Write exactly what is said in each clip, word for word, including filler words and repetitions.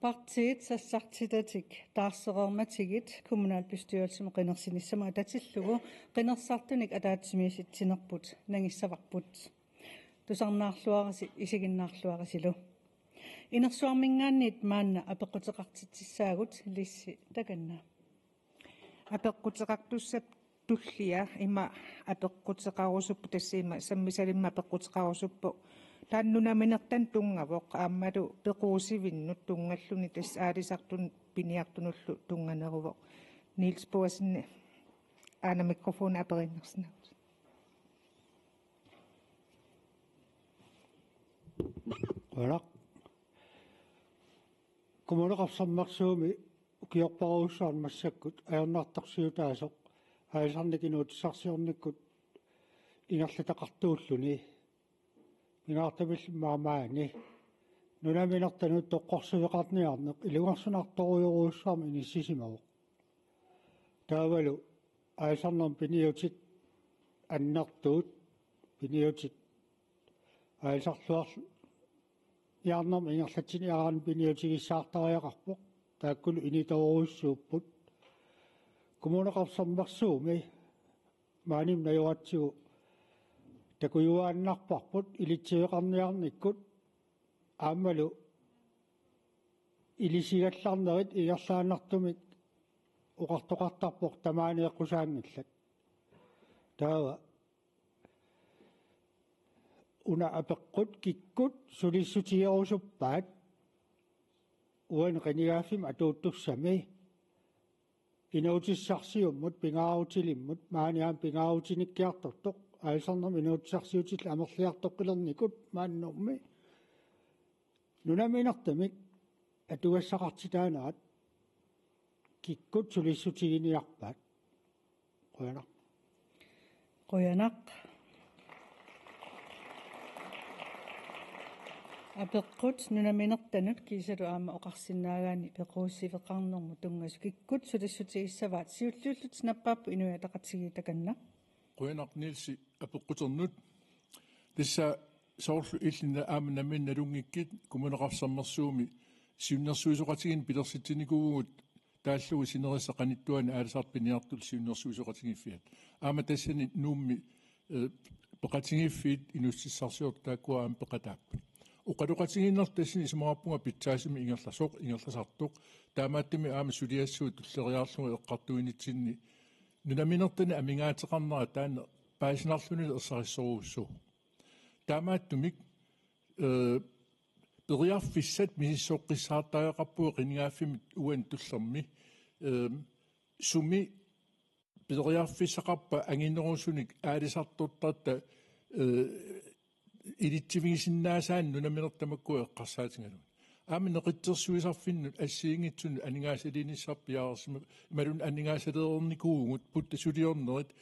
Partiit sassartitatik taarsereermatigit kommunalbestyrelsimi qinersinissamut atatillugu qinersisartunik ataatsimiisitsinerput nangissavarput. Tusarnaarluarisi isiginnaarluarisilu. Inersuarminngaanniit maanna apeqquteqartitsissaagut, Lissi takanna. Apeqquteqartussat tullia ima apeqquteqarusupput, tassa ima sammisalimmik apeqquteqarusupput. Taanna nunaminertanut tunngavoq aammalu pequusivinnut tunngalluni, tassa aalisartunut piniartunullu tunnganeruvoq. Niels Boasenni aana mikrofoni aperiinnarsinnaavutit. Qujanaq. Kommuneqarfik Sermersuumi ukiorparujussuarni massakkut ajornartorsiutaasoq aalisarnermik inuutissarsiornikkut ingerlataqartuulluni, pingaartumillu maani nunaminertanut toqqorsiveqarniarneq ilungersunartorujorujussuarmik inissisimavoq. Taavalu aalisarnermi piniutit annertuut, piniutit aalisarluarniarnermi ingerlatsiniaraanni piniutigissaartariaqarpoq. Taakkulu initoorujussuupput. Kommuneqarfik Sermersuumi maanimi najoratsigu takujuaannarparput ilitsiveqarniarnikkut aammalu ilisigallarnerit ingerlaannartumik oqartoqartarpoq tamaani eqqusaanngillat. Taava una apeqqut: kikkut sulissutigerusuppaat uani qinigaaffimmi atuuttussami inuutissarsiummut pingaarutilimmut, maani aamma pingaarutinikkiartortoq aalisarnermi inuutissarsiutillit amerliartoqqilernikut maannummi nunaminertamik atugassaqartitaanerat kikkut sulissutiginiarpaat? Qujanaq. Qujanaq. Apeqqut nunaminertanut kiisalu aamma oqarsinnaagaanni pequusiveqarnermut tunngasut kikkut sulissutigissavaat? Siulliullutit nappaapput Inuit Ataqatigiit takanna. Qujanaq Nielsi apeqquternut. Tassa soorlu illit aamma nammineq nalunngikkit Kommuneqarfik Sermersuumi siunnersuisoqatigiinneq pilersitsinikuuvugut taallugu sinerissap qanittuani aalisartut piniartullu siunnersuisoqatigiiffiat. Aamma tassani Nuummi, eh, peqatigiiffiit inuussutissarsiortut taakkua aamma peqataapput. Oqaloqatigiinnerlu tassani isumaqarpunga pitsaasumik ingerlasoq, ingerlasartoq. Taamaattumik aamma suliassat tulleriiaarlugit eqqartuinitsinni nunaminertanik amigaateqarnera taanna paasinarlunilu ersarissorujussuuvoq. Taamaattumik, eh, periarfissat misissoqqissaartariaqarpugut qinigaaffimmi uani tullermi, eh, sumi periarfissaqarpat anginerusunik aalisartortarta, eh, ilitsivigisinnaasaanik nunaminertut tamakkua eqqarsaatigalugit. Aamma Naqitsersuisarfinnut assigiinngitsunut aningaasaliinissarput piareersima-, imaluunniit aningaasalereernikuuvugut, puttasuliornerit, eh,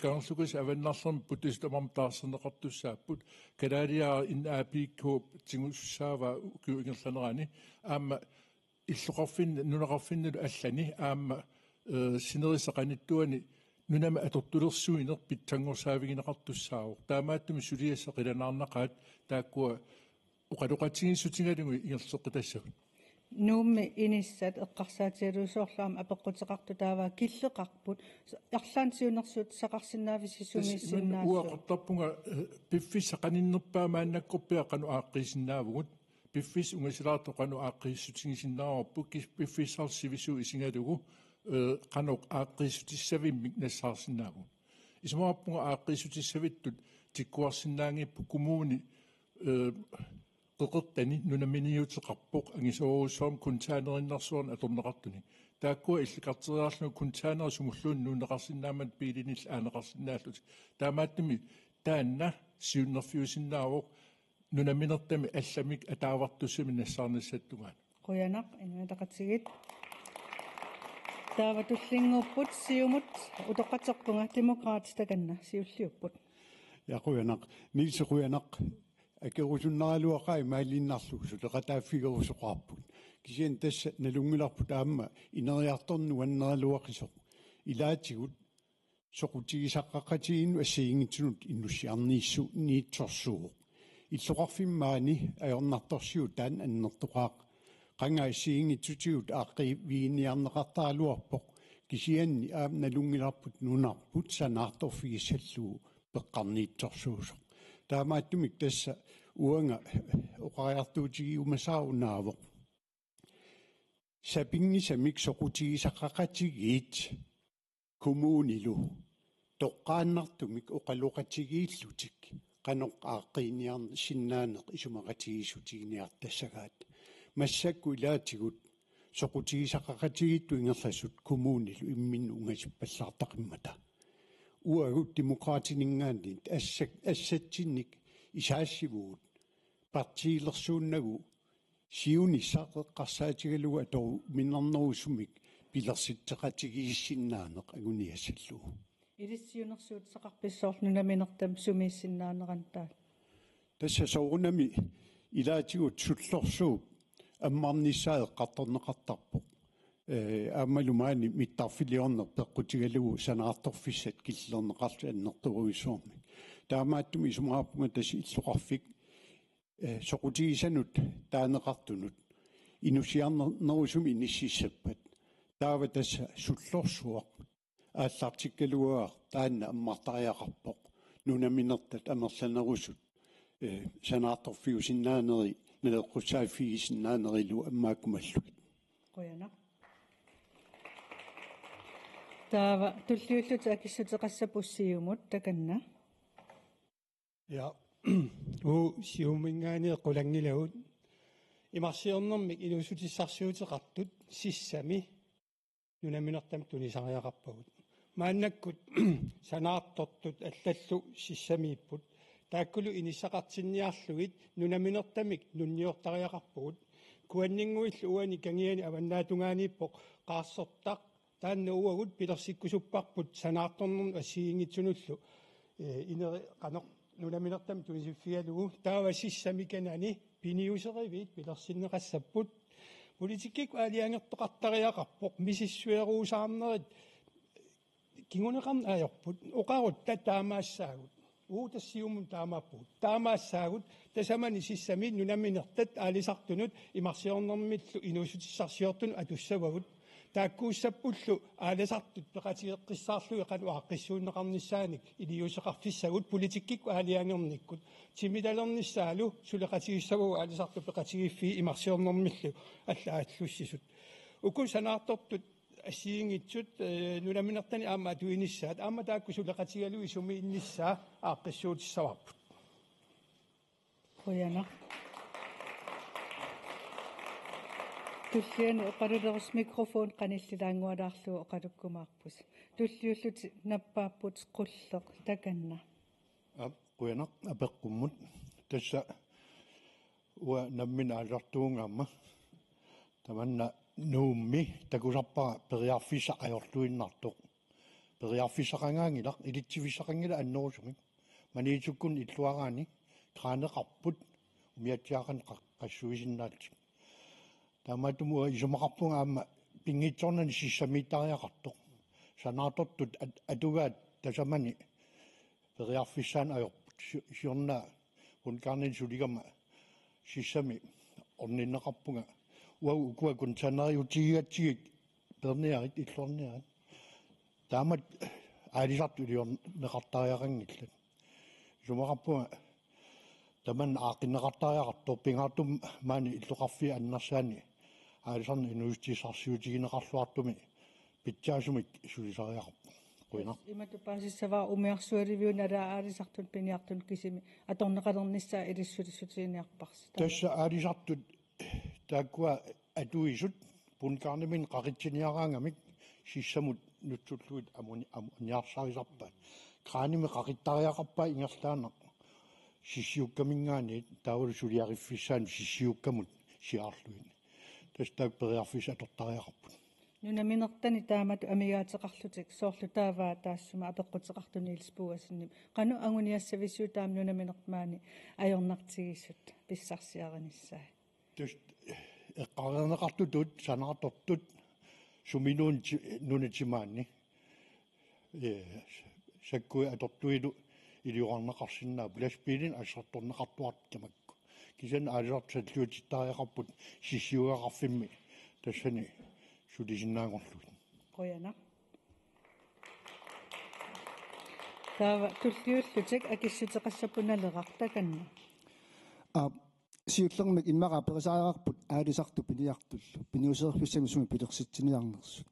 Kangerlukasiit avannarlermi puttasut tamarmik taarserneqartussaapput, kalaaliaaraq N A P K tigusussaavaa ukiup ingerlanerani, aamma illoqarfinni, nunaqarfinnilu allani aamma, eh, sinerissap qanittuani nunami atortulersuineq pitsanngorsaavigineqartussaavoq. Taamaattumik suliassat qilanaarnaqaat taakkua oqaloqatigiissutigalugit ingerlateqqitassavut. Nuummi inissat eqqarsaatigalugu soorlu aamma apeqquteqartut taava killeqarput. Arlaannik siunnersuussaqarsinnaavisi? Tassa imannak sumiissinnaasut? Uanga oqartarpunga, eh, piffissaq qaninnerpaaq maannakkorpiaq qanoq aaqqiisinnaavugut. Piffissaq ungasilaartoq qanoq aaqqiissutigisinnaavagut, kis-, piffissaq sivisuut isigalugu, eh, qanoq aaqqiissutissavimmik nassaarsinnaavugut. Isumaqarpunga aaqqiissutissavittut tikkuarsinnaanngippat kommuni, eh, qeqertani nunaminiuteqarpoq angisoorujussuarmik containerinnarsuarnik atorneqartunik. Taakkua illikarteriarlugit containerit sumulluunniit nuunneqarsinnaammata biilinillu aaneqarsinnaallutik. Taamaattumik taanna siunnerfiusinnaavoq nunaminertamik allamik ataavartussamik nassaarnissatut tungaanut. Qujanaq, Inuit Ataqatigiit. Taava tullinnguupput Siumut, utoqqatserpunga, Demokraatit takanna siulliupput. Ja, qujanaq. Niels, qujanaq. Akerusunnaraluaqaaq imaaliinnarlugu suleqataaffigerusoqaarput. Kisianni tassa nalunngilarput aamma ineriartorneq nuanneraluaqisoq. Ilaatigut soqutigisaqaqatigiinnut assigiinngitsunut inussiarniissu-, -niitsorsuuvoq. Illoqarfimmi maani ajornartorsiut taanna annertoqaaq. Qanga assigiinngitsutigut aaqqiiviginiarneqartaraluarpoq, kisianni aamma nalunngilarput nunarput sanaartorfigissallugu peqqarniitsorsuusoq. Taamaattumik tassa uanga oqariartuutigiumasaaq unaavoq: sapinngisamik soqutigisaqaqatigiit kommunilu toqqaannartumik oqaloqatigiillutik qanoq aaqqiiniarsinnaaneq isumaqatigiissutiginiartassagaat. Massakkut ilaatigut soqutigisaqaqatigiittut ingerlasut kommunilu imminnut ungasippallaartaqimmata. Uagut Demokraatininngaanniit assak-, assatsinnik isaassivugut partiilersuunnagu siunissaq eqqarsaatigalugu atoruminarnerusumik pilersitseqatigiissinnaaneq anguniassallugu. Ilissi siunnersuuteqarpisi soorlu nunaminertamik sumiissinnaaneranut taava? Tassa soorunami ilaatigut sullorsuup ammarnissaa eqqartorneqartarpoq. Ee, aammalu maani mittarfiliorneq peqqutigalugu sanaartorfissat killeqarneqarlutik annertoorujussuarmik. Taamaattumik isumaqarpunga tassa illoqarfik, ee, soqutigisanut taaneqartunut inussiarnerusumik inississappat. Taava tassa sullorsuaq aallartikkaluarpara taanna ammartariaqarpoq, nunaminertat amerlanerusut, ee, sanaartorfiusinnaaneri, naleqqussaaffigisinnaanerillu ammaakkumallugit. Qujanaq. Taava tulliullutik akissuteqassapput Siumut, takanna. Ja. Uu, Siumuminngaanniit qulanngilagut. Imarsiornermik inuussutissarsiuteqartut sissami nunaminertamik tunisariaqarpagut. Maannakkut sanaartortut allallu sissamiipput. Taakkulu inissaqartinniarlugit nunaminertamik nunniortariaqarpugut. Kuanninnguillu uani Kangiani avannaatungaaniippoq Qaarsortaq. Taanna uagut pilersikkusupparput sanaartornernut assigiinngitsunullu, ee, ineri qanoq nunaminertamik tunisiffigalugu. Taava sissami kanani piniuseriviit pilersinneqassapput. Politikkikkut aalajangertoqartariaqarpoq, misissueruusaarnerit kinguneqarneq ajorput. Oqarutta taamaassaagut. Uu, tassa Siumut taamaappugut. Taamaassaagut tasamani sissami nunaminertat aalisartunut imarsiornermillu inuussutissarsiortunut atussavagut. Taakkuussappullu aalisartut peqatigeqqissaarlugit qanoq aaqqissuunneqarnissaanik iliuuseqarfissagut politikkikkut aalajangernikkut. Timitalernissaanut suleqatigissavagut aalisartut peqatigiiffiit imarsiornermillu allaallussisut. Uku sanaartortut assigiinngitsut, ee, nunaminertanik aamma atuinissaat, aamma taakku suleqatigalugit sumiinnissaa aaqqissuutissavarput. Qujanaq. Tulliani oqalulerus mikrofon qanillilaanngualaarlugu oqalukkumaarpusi. Tulliullutik nappaapput, Qulleq, takanna. Aap, qujanaq apeqqummut. Tassa uanga nammineq aalisartuuvunga aamma. Tamanna Nuummi takusarpara periarfissaq ajorluinnartoq. Periarfissaqangaanngilaq, ilitsifissaqanngilaq annerusumik. Maniitsukkut illuaraanni kraaneqarput umiatsiaqqat qa-, qassuisinnaallutik. Taamaattumik uanga isumaqarpunga aamma pinngitsoornani sissamiittariaqartoq. Sanaartortut at-, atugaat tasamani periarfissaanut ajorput. Si-, siorna Bundgarnini suligama sissami orninneqarpunga. Uagut ukua kun sanariutigigatsigit peerniarit, illuarniarit. Taamatut aalisartut iliorneqartariaqanngillat. Isumaqarpunga tamanna aaqqinneqartariaqartoq, pingaartumik maani illoqarfiit annersaanni aalisarneq inuussutissarsiutigineqarluartumik pitsaasumik sulisariaqarpoq. Qujanaq. Imatut paasissavara umiarsualiviup nalaa aalisartunut piniartunut kisimi atorneqalernissaa ilissutissutiginiarparsi. Tassa aalisartut taakkua atuisut Bundgarnimit qaqitsiniaraangamik sissamut nutsullugit amuni-, am-, aniarsarisarpaat. Kraanimik qaqittariaqarpaat ingerlaannaq sissiukkaminngaanniit, taavalu suliariffissaanut sissiukkamut siaarlugit. Tassa taakku periarfissat atortariaqarput. Nunaminertanik taamatut amigaateqarlutik, soorlu taava taassuma apeqquteqartut Niels Boasenimit. Qanoq anguniassavisiuk taama nunaminertaani ajornartigisut pissarsiarinissaat? Tassa eqqaaneqartutut sanaartortut sumiluunniit ti-, nunat timaanni, ee, sakkuit atortuilu iliorarneqarsinnaapput, lastbiilinik assartorneqartuartut tamakku. Kisianni aalisartut salliutittariaqarput sissiugaqarfimmi tassani sulisinnaanngorlugit. Qujanaq. Taava tulliullutik akissuteqassapput Naleraq, takanna. Aap, siullermik immaqa aperisariaqarput aalisartut piniartullu piniuseriffissamik sumik pilersitsiniarnersut.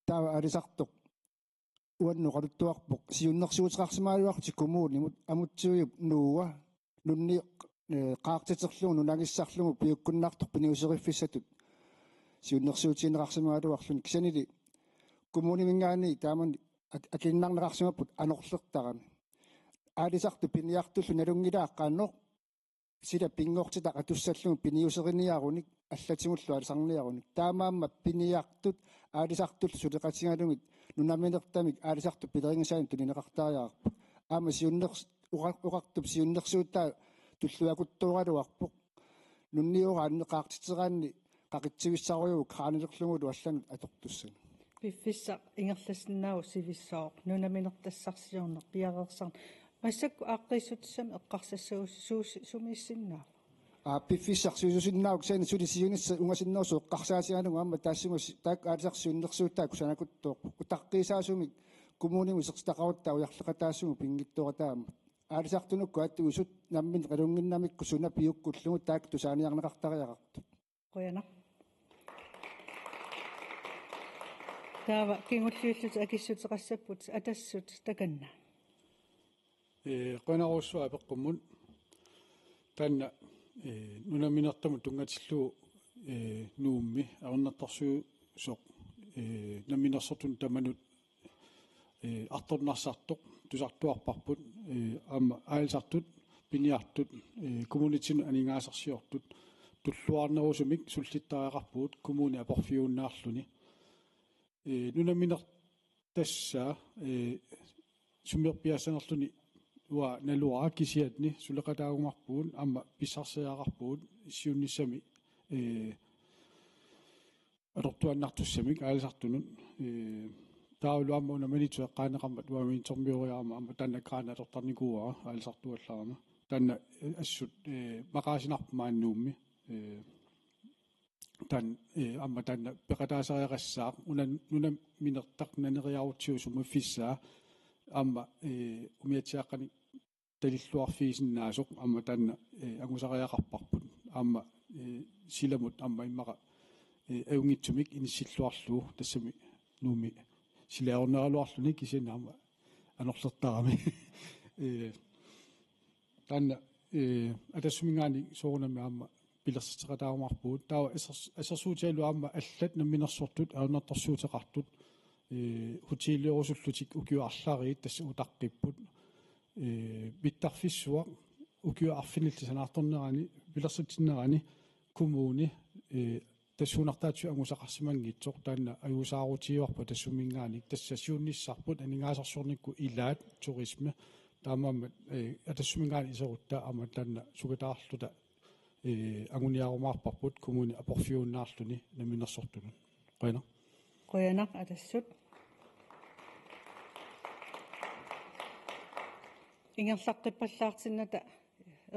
Taava aalisartoq uannut oqaluttuarpoq siunnersuuteqarsimagaluarlutik kommunimut Amutsiviup Nuua nunni-, eh, qaartiterlugu nunagissarlugu piukkunnartoq piniuseriffissatut siunnersuutigineqarsimagaluarluni, kisiannili kommuniminngaanniit taamani ak-, akiinnarneqarsimapput anorlertarami. Aalisartut piniartullu nalunngilaat qanoq sila pinngortitaq atussallugu piniuseriniarunik allatigullu aalisarniarunik. Taamaammat piniartut aalisartullu suleqatigalugit nunaminertamik aalisartut pilerigisaanik tunineqartariaqarput. Aamma siunners-, oqa-, oqartup siunnersuutaa tulluakuttooraluarpoq. Nunniugaanni qaartiteraanni qaqitsivissarujuuvoq kraanilerlugulu allanut atortussanut. Piffissaq ingerlasinnaavoq sivissoq nunaminertassarsiorneq piareersarneq. Massakkut aaqqiissutissamik eqqarsassagussiuk sumiissinnaavoq? Aa, piffissaq siusinnaavoq, kisianni suli siunissaq ungasinnerusoq eqqarsaatigalugu aamma taassuma si-, taakku aalisartut siunnersuutaat kusanakuttoorput. Utaqqiisaasumik kommunimut isertitaqarutta ujarleqataassuugut pinngitsoorata aamma. Aalisartunukkut attuusut namminneq nalunnginnamikku suna piukkullugu taakku tusaaniarneqartariaqartut. Qujanaq. Taava kingulliullutik akissuteqassapput Atassut, takanna. Ee, qujanarujussuaq apeqqummut. Taanna, ee, nunaminertamut tunngatillugu, ee, Nuummi ajornartorsiusoq, ee, namminersortunut tamanut, ee, artornarsartoq tusartuarparput, ee, aamma aalisartut piniartut, ee, kommunitsinut aningaasarsiortut tulluarnerusumik sullittariaqarpugut kommuni aporfiugunnaarluni. Ee, nunaminertassaq, ee, sumiorpiaassanerluni uanga naluara, kisianni suleqataajumaarpugut aamma pissarsisariaqarpugut siunissami, ee, atortuaannartussamik aalisartunut, ee, taavalu aamma una Maniitsoq eqqaaneqarmat uanga Maniitsormiuugaluarama aamma taanna grant atortarnikuuara aalisartuallarama. Taanna, ee, assut, ee, maqaasinarpoq maani Nuummi, ee, taanna, ee, aamma taanna peqataasariaqassaaq una nunaminertaq nunariarutsigu sumiiffissaa aamma, ee, umiatsiaaqqanik talilluarfigisinnaasoq aamma taanna, ee, angusariaqarparput. Aamma, ee, silamut aamma immaqa, ee, ajunngitsumik inissilluarlugu tassami Nuummi sila ajorneraluarluni, kisianni aamma anorlertarami. Ee, taanna, ee, Atassuminngaanniit soorunami aamma pilersitseqataajumaarpugut. Taava assers-, assersuutigalugu aamma allat namminersortut ajornartorsiuteqartut, ee, hotelierusullutik ukiut arlallit tassa utaqqipput. Ee, mittarfissuaq ukiut arfinillit sanaartornerani, pilersitsinnerani kommuni, ee, tassa hunartaatsu angusaqarsimanngitsoq, taanna ajuusaarutigivarput Atassuminngaanniit, tassa siunissarput aningaasarsiornikkut ilaat turisme, taamaammat, ee, Atassuminngaanniit iserutta aamma taanna sukataarluta, ee, anguniarumaarparput kommuni aporfiugunnaarluni namminersortunut. Qujanaq. Qujanaq Atassut. Ingerlaqqippallaartinnata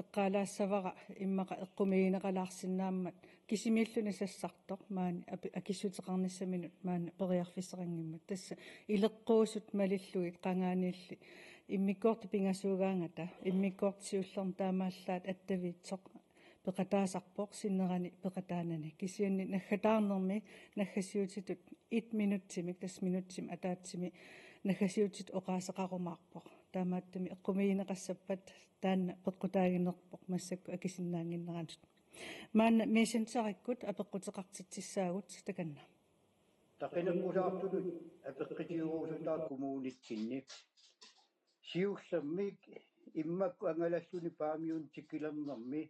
eqqaalaassavara immaqa eqqumiigineqalaarsinnaammat kisimiilluni sassartoq maani api-, akissuteqarnissaminut maani periarfissaqanngimmat. Tassa ileqquusut malillugit qangaaniilli immikkoortut pingasuugaangata, immikkoortut siullermik taamaallaat attaviitsoq peqataasarpoq sinerani peqataanani. Kisianni naggataarnermi naggasiutitut et minutsimik, tassa minutsimik ataatsimi naggasiutitut oqaaseqarumaarpoq. Taamaattumik eqqumiigineqassappat taanna peqqutaaginerpoq massakkut akisinnaannginneranut. Maanna Messengerikkut apeqquteqartitsissaagut, takanna. Taqineqqusaartunut apeqqutigerusuttaaq kommunitsinni. Siullermik immakkut angalalluni Paamiuni tikilernermi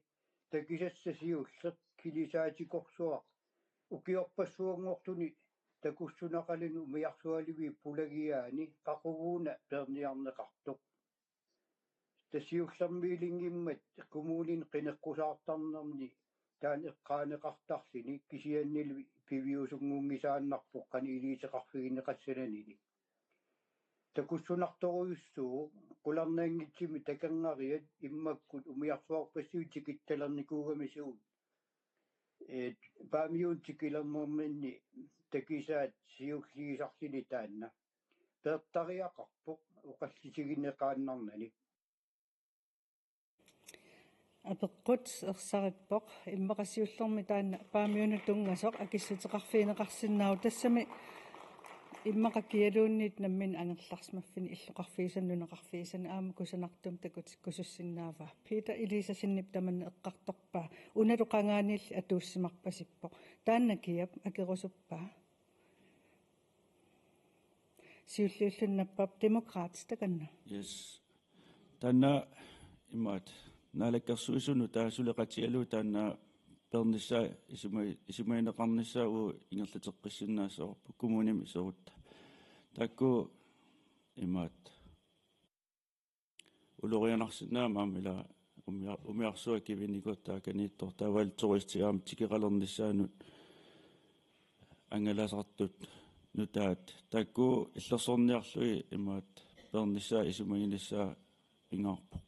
takisassaq siulleq kilisaatikorsuaq ukiorpassuanngortuni takussunaqaluni umiarsualiviup pulagiaani qaqugu una peerniarneqartoq. Tassa siullermiilinngimmat kommunini qineqqusaartarnerni taanna eqqaaneqartarluni, kisiannili piviusunngunngisaannarpoq qanoq iliuuseqarfigineqassananili. takussunartorujussuuvoq qularnanngitsumik takornariat immakkut umiarsuarpassuit tikittalernikuugamisugut. Ee, Paamiunut tikilernerminni takusaat siulliusarluni taanna. Peertariaqarpoq oqallisigineqaannarnani. Apeqqut ersarippoq, immaqa siullermik taanna Paamiunut tunngasoq akissuteqarfigineqarsinnaavoq, tassami immaqa kialuunniit nammineq angerlarsimaffinni illoqarfiusani nunaqarfiusani aamma kusanartumik takutikkusussinnaavaa. Peter Eliassenip tamanna eqqartorpaa, unalu qangaaniilli atuussimarpasippoq. Taanna kiap akerusuppaa? Siulliulluni nappaapput Demokraatit, takanna. Yes. Taanna imaat Naalakkersuisunut taava suleqatigalugu taanna peernissaa isuma-, isumagineqarnissaa uagut ingerlateqqissinnaassavarput kommunimi iserutta. Taakku imaat ulorianarsinnaammat aamma ila umia-, umiarsuaq kivinnikuuvoq taakaniittoq, taavalu turistit aamma tikeqalernissaannut angalasartut nutaat. Taakku illersorniarlugit imaat peernissaa isumaginissaa pingaarpoq.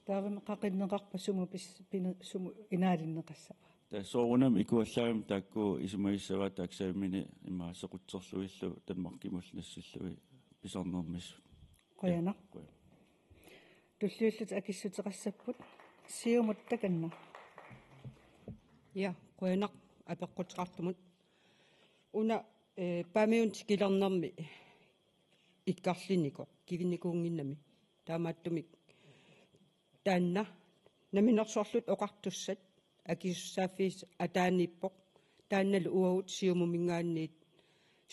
Taavami qaqinneqarpa sumut pis-, pine-, sumut inaalinneqassava? Tassa soorunami ikuallaamik taakku isumagissavaat, taakku savimini imaat sequtserlugillu Danmarkimullu nassillugit pisarnermissut. Qujanaq. Ja, qujanaq. Tulliullutik akissuteqassapput. Siumut, takanna. Ja, qujanaq apeqquteqartumut. Una, eh, Paamiunut tikilernermi ikkarlinnikoq, kivinnikuunnginnami. Taamaattumik taanna namminersorlutik oqartussat akisussaaffiit ataaniippoq. Taannalu uagut Siumuminngaanniit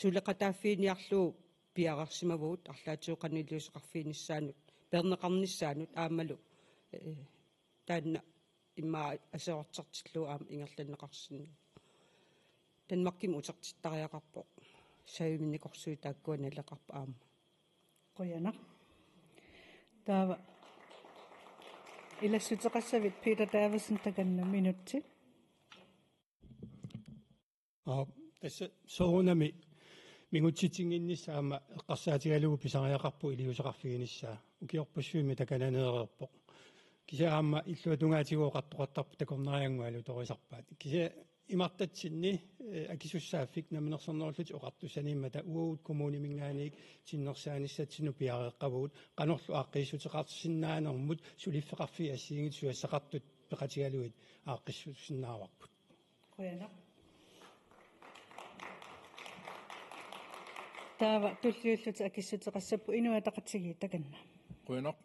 suleqataaffiginiarlugu piareersimavagut arlaatigut qanoq iliuuseqarfiginissaanut, peerneqarnissaanut aammalu, eh, taanna immaqa aserortertillugu aamma ingerlanneqarsinnaavoq. Danmarkimut utertittariaqarpoq. Saviminnikorsuit taakkua naleqarput aamma. Qujanaq. Taava ilassuteqassavit Peter Davidsen, takanna, minutsi. Aa, tassa soorunami mingutsitinnginnissaq aamma eqqarsaatigalugu pisariaqarpoq iliuuseqarfiginissaa. Ukiorpassuimmi takananeereerpoq. Kisianni aamma illuatungaatigut oqartoqartarpoq takornariat alutorisarpaat. Kisianni imartatsinni, eh, akisussaaffik namminersornerullutik oqartussaniimmata uagut kommuniminngaanniit tinnersaanissatsinnut piareeqqavugut, qanorlu aaqqiissuteqarsinnaanermut suliffeqarfiit assigiinngitsut susassaqartut peqatigalugit aaqqissuussinnaavarput. Qujanaq. Taava tulliullutik akissuteqassapput Inuit Ataqatigiit, takanna. Qujanaq.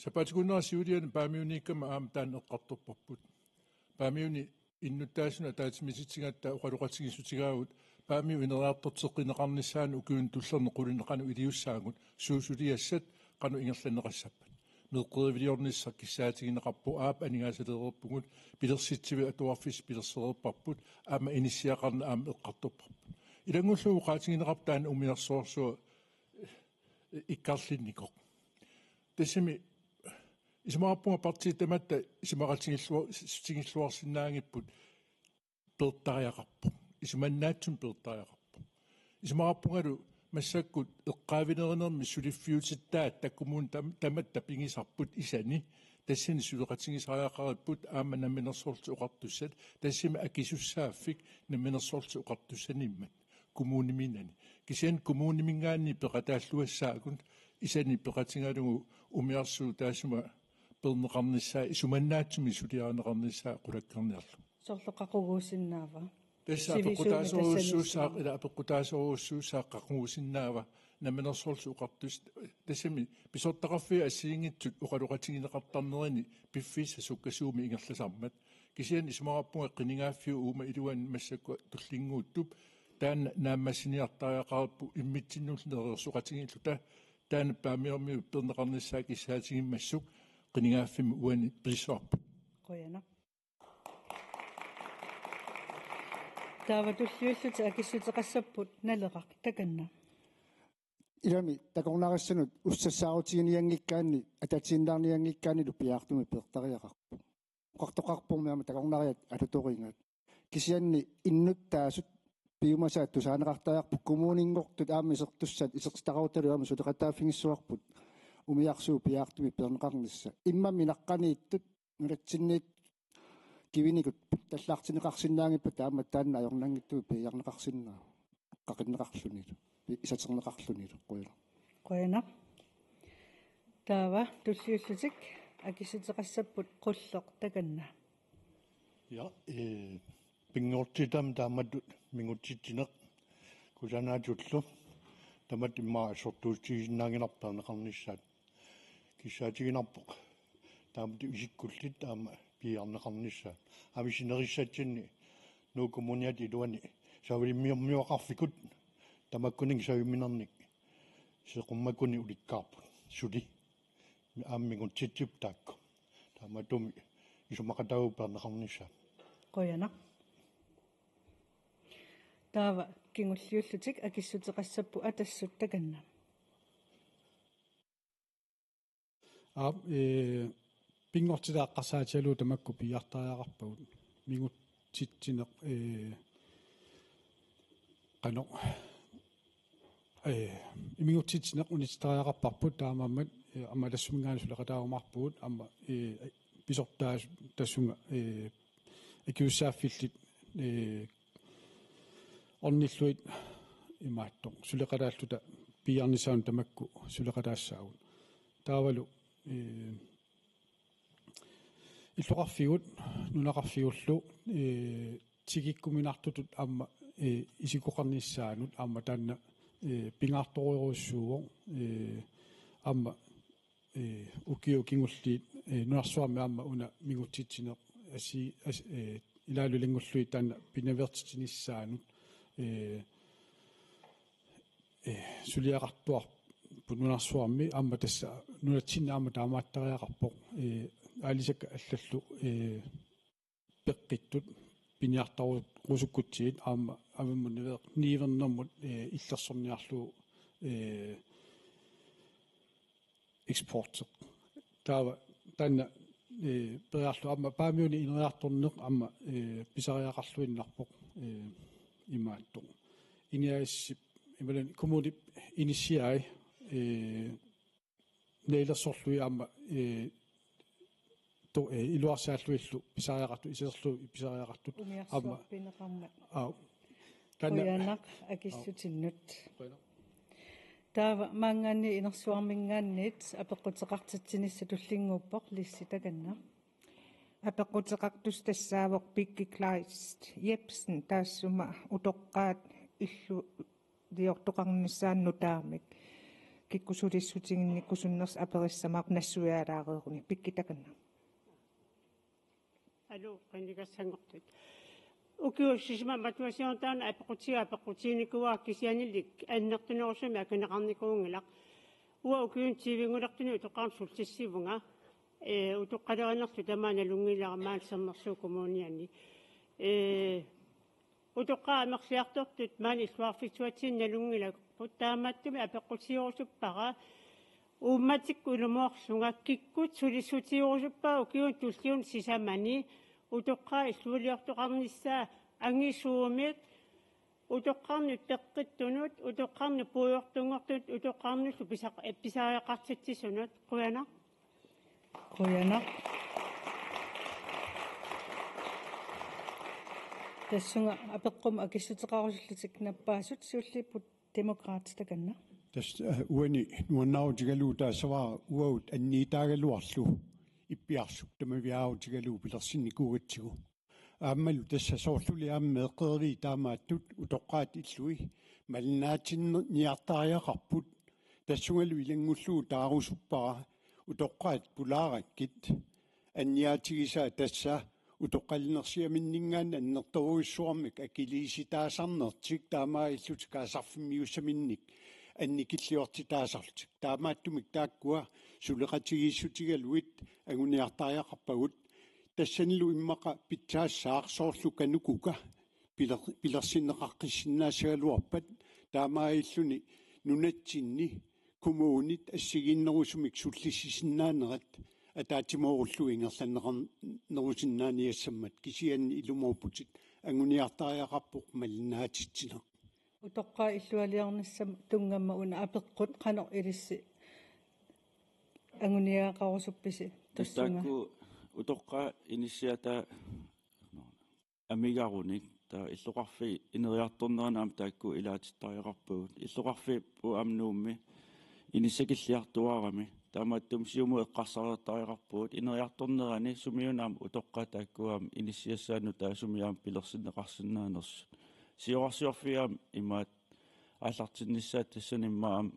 Sapaatip-akunnera siuliani Paamiuniikkama aamma taanna eqqartorparput. Paamiuni innuttaasunut ataatsimiititsigatta oqaloqatigiissutigaagut Paamiut ineriartorteqqinneqarnissaanut ukiuni tullerni qulineri qanoq iliussaagut, suut suliassat qanoq ingerlanneqassappat. Meeqqeriviliornissaq kissaatigineqarpoq, aap, aningaasaleereerpugut, pilersitsivit atuarfissat pilersereerparput, aamma inissiaqarneq aamma eqqartorparput. Ilanngullugu oqaatigineqarpoq taanna umiarsuarsuaq ikkarlinnikoq. Tassami isumaqarpunga partiit tamatta isumaqatigilluar-, -tigilluarsinnaagipput peertariaqarpoq. Isumannaatsumik peertariaqarpoq. Isumaqarpungalu massakkut eqqaavinerinermi suliffiutitaatta kommunit tam-, tamatta pigisarput isani. Tassani suleqatigisariaqaripput aamma namminersorlutik oqartussat. Tassami akisussaaffik namminersorlutik oqartussaniimmat kommuniminngaanniit. Kisianni kommuniminngaanniit peqataalluassaagut isani peqatigalugu umiarsuup taassuma peerneqarnissaa isumannaatsumik suliarineqarnissaa qulakkeerniarlugu. Soorlu qaquguusinnaava? Tassa sivisooq apeqqutaasorujussuussaaq, tassani ila apeqqutaasorujussuussaaq qaquguusinnaava namminersorlutik oqartussat, tassami pisortaqarfiit assigiinngitsut oqaloqatigineqartarnerini piffissaq sukkasuumik ingerlasarmat. Kisianni isumaqarpunga qinigaaffiup uuma iluani massakkut tullinnguuttup taanna naammassiniartariaqarpoq immitsinnullu neriorsoqatigiilluta, taanna Paamiormiut peerneqarnissaa kissaatigimmassuk qinigaaffimmi uani pisoqarpoq. Qujanaq. Taava tulliullutik akissuteqassapput Naleraq, takanna. Ilami takornarissanut ussassaarutigineqanngikkaanni, atatsiinnarneqanngikkaannilu piaartumik peertariaqarpoq. Oqartoqarpormi aamma takornariat alutorigaat. Kisianni innuttaasut piumasaat tusaaneqartariaqarpoq, kommuninngortut aamma isertussat isertitaqarutalu aamma suleqataaffigissavarput umiarsuup piaartumik peerneqarnissaq. Immami naqqaniittut nunatsinniittut kivinikut puttallaartinneqarsinnaanngippat aamma taanna ajornanngitsugut piiarneqarsinnaavoq. Qaqinneqarlunilu, pi-, isaterneqarlunilu, qujanaq. Qujanaq. Taava tulliullutik akissuteqassapput Qulleq, takanna. Ja, eh, pinngortitami taamatut mingutsitsineq kusanaatillu tamatta immaqa assortuussutigisinnaanngilarput peerneqarnissaat. Kissaatiginarpoq taamatut isikkullit aamma piiarneqarnissaat. Aamma sinerissatsinni Nuuk Kommuniata iluani savimmiormiuaqarfikkut tamakkuninnga saviminernik seqummakkuni ulikkaarput. Suli aamma mingutsitsipput taakku. Taamaattumik isumaqataavugut peerneqarnissaat. Qujanaq. Taava kingulliullutik akissuteqassapput Atassut, takanna. Aap, eh, pinngortitaq eqqarsaatigalugu tamakku piiartariaqarpagut. Mingutsitsineq, eh, qanoq, eh, mingutsitsineq unittariaqarparput, taamaammat, eh, aamma tassuminngaanniit suleqataarumaarpugut, aamma, eh, pisortaasut tassunga, eh, akisussaaffiillit, eh, ornillugit imaattoq suleqataalluta piiarnissaannut tamakku suleqataassaagut. Taavalu, eh, illoqarfigut nunaqarfigullu, eh, tikikkuminartutut aamma, eh, isikkoqarnissaanut aamma taanna, eh, pingaartorujussuuvoq, eh, aamma, eh, ukiut kingulliit, eh, nunarsuarmi aamma una mingutsitsineq asi-, as-, eh, ilaalu ilanngullugit taanna pinaveertitsinissaanut, eh, eh, suliaqartuarput nunarsuarmi, aamma tassa nunatsinni aamma taamaattariaqarpoq, eh, aalisakkat allallu, eh, peqqittut piniartorusukkutsigit aamma avammut niver-, niuernermut, eh, illersorniarlugu, eh, eksporti. Taava taanna, eh, periarlugu aamma Paamiuni ineriartorneq aamma, eh, pisariaqarluinnarpoq, eh, imaattoq. Iniassip, imaluunniit kommunip inissiai, eh, nalilersorlugit aamma, eh, to-, eh, iluarsaallugillu pisariaqartut, iserlu pisariaqartut aamma. Umiarsuarpineqarmat. Aa. Taanna. Qujanaq akissutinnut. Qujanaq. Taava maanngaanniit inersuarminngaanniit apeqquteqartitsinissaq tullinnguuppoq, Lissi, takanna. Apeqquteqartussaq tassaavoq Birgit Kleist Jebsen, taassuma utoqqaat illuliortoqarnissaannut nutaamik kikkut sulissutiginnikkusunnersut aperissamaarpoq nassuiaalaareeruni. Birgit, takanna. Aluu, qinigassanngortut. Ukiut sisamat matuasiorneq taanna apeqqutigaara, apeqqutiginikuuara, kisiannili annertunerusumik akineqarnikuunngilaq. Uanga ukiuni tyvenngulertuni utoqqarnut sullissivunga. Ee, utoqqalerinerlu tamaat nalunngilara maani Sermersuup Kommuniani. Ee, utoqqaat amerliartortut maani illoqarfissuatsinni nalunngilarput, taamaattumik apeqqutigerusuppara. Uummatikkut ilumoorlunga kikkut sulissutigerusuppara ukiuni tulliuni sisamani utoqqaat illuliortoqarnissaa angisuumik, utoqqarnut peqqittunut, utoqqarnut puigortunngortunut, utoqqarnullu pisaq-, pisariaqartitsisunut. Qujanaq. Qujanaq. Tassunga apeqqummi akissuteqarusullutik nappaasut, siulliupput Demokraatit, takanna. Tassa, eh, uani nuannaarutigalugu taassavara uagut anniitaagaluarlu ippiarsuk tamaviaarutigalugu pilersinnikuugatsigu. Aammalu tassa soorluli aamma meeqqeriviit taamaattut utoqqaat illui malinnaatinniartariaqarput, tassungalu ilanngullugu taarusuppara utoqqaat pulaarakkit anniaatigisaa tassa utoqqalinersiaminninngaanniit annertoorujussuarmik akiliisitaasarnertik taamaalillutik kaasarfimmiussaminnik annikilliortitaasarlutik. Taamaattumik taakkua suleqatigiissutigalugit anguniartariaqarpagut. Tassanilu immaqa pitsaassaaq soorlu KANUKOKA piler-, pilersinneqaqqissinnaassagaluarpat, taamaalilluni nunatsinni kommunit assigiinnerusumik sullissisinnaanerat ataatsimoorullugu ingerlanneqarnerusinnaaniassammat, kisianni ilumoorputit anguniartariaqarpoq malinnaatitsineq. Utoqqaat illualiornissamut tunngamma una apeqqut qanoq ilissi anguniagaqarusuppisi tassunga? Taakku utoqqaat inissiataa amigarunik, taava illoqarfiit ineriartornerani aamma taakku ilaatittariaqarpagut. Illoqarfiup aamma Nuummi inissakilliartuaarami. Taamaattumik Siumut eqqarsariartariaqarpugut ineriartornerani sumiuna aamma utoqqaat taakku aamma inissiassaannut taava sumi aamma pilersinneqarsinnaanersut. Siorarsiorfiit aamma imaat aallartinnissaat tassani immaqa aamma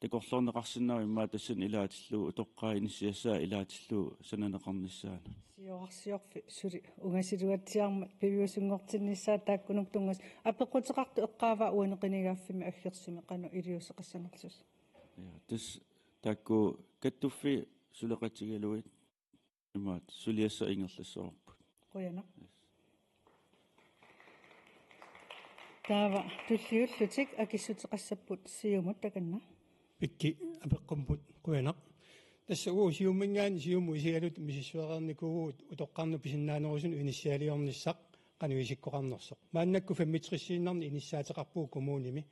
takorloorneqarsinnaavoq immaqa tassani ilaatillugu utoqqaat inissiassaat ilaatillugu sananeqarnissaanut. Siorarsiorfik suli ungasiluatsiarmat piviusunngortinnissaat taakkununnga tunngasut. Apeqquteqartoq eqqaavaa uani qinigaaffimmi aggersumi qanoq iliuuseqassanerlusi? Ja, tassa taakku kattuffiit suleqatigalugit imaattoq suliassat ingerlassavarput. Qujanaq. Taava tulliullutik akissuteqassapput Siumut, takanna. Pikki apeqqummut, qujanaq. Tassa uagut Siumuminngaanniit Siumut isigalugit misissuereernikuuvugut utoqqarnut pisinnaanerusunut inissialiornissaq qanoq isikkoqarnersoq. Maannakkut femogtresiinnarnik inissaateqarpugut kommunimi.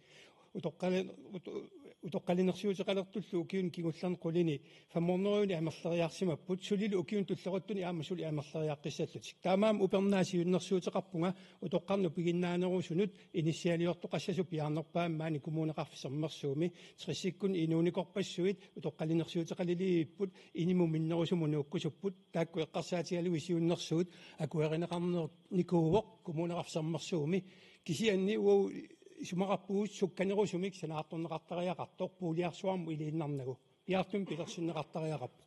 Utoqqali-, uto-, utoqqalinersiuteqalertullu ukiuni kingullerni qulini femhundredenik amerleriarsimapput, sulilu ukiuni tullequttuni aamma suli amerleriaqqissallutik. Taamaammat upernaaq siunnersuuteqarpunga utoqqarnut pisinnaanerusunut inissialiortoqassasut piaarnerpaamik maani Kommuneqarfik Sermersuumi. Tressikkunni inuunikorpassuit utoqqalinersiuteqaliliivipput, inimut minnerusumut nuukkusupput, taakku eqqarsaatigalugit siunnersuut akuerineqarnikuuvoq Kommuneqarfik Sermersuumi. Kisianni uagut isumaqarpugut sukkanerusumik sanaartorneqartariaqartoq puuliarsuarmut iliinnarnagu. Piaartumik pilersinneqartariaqarpoq.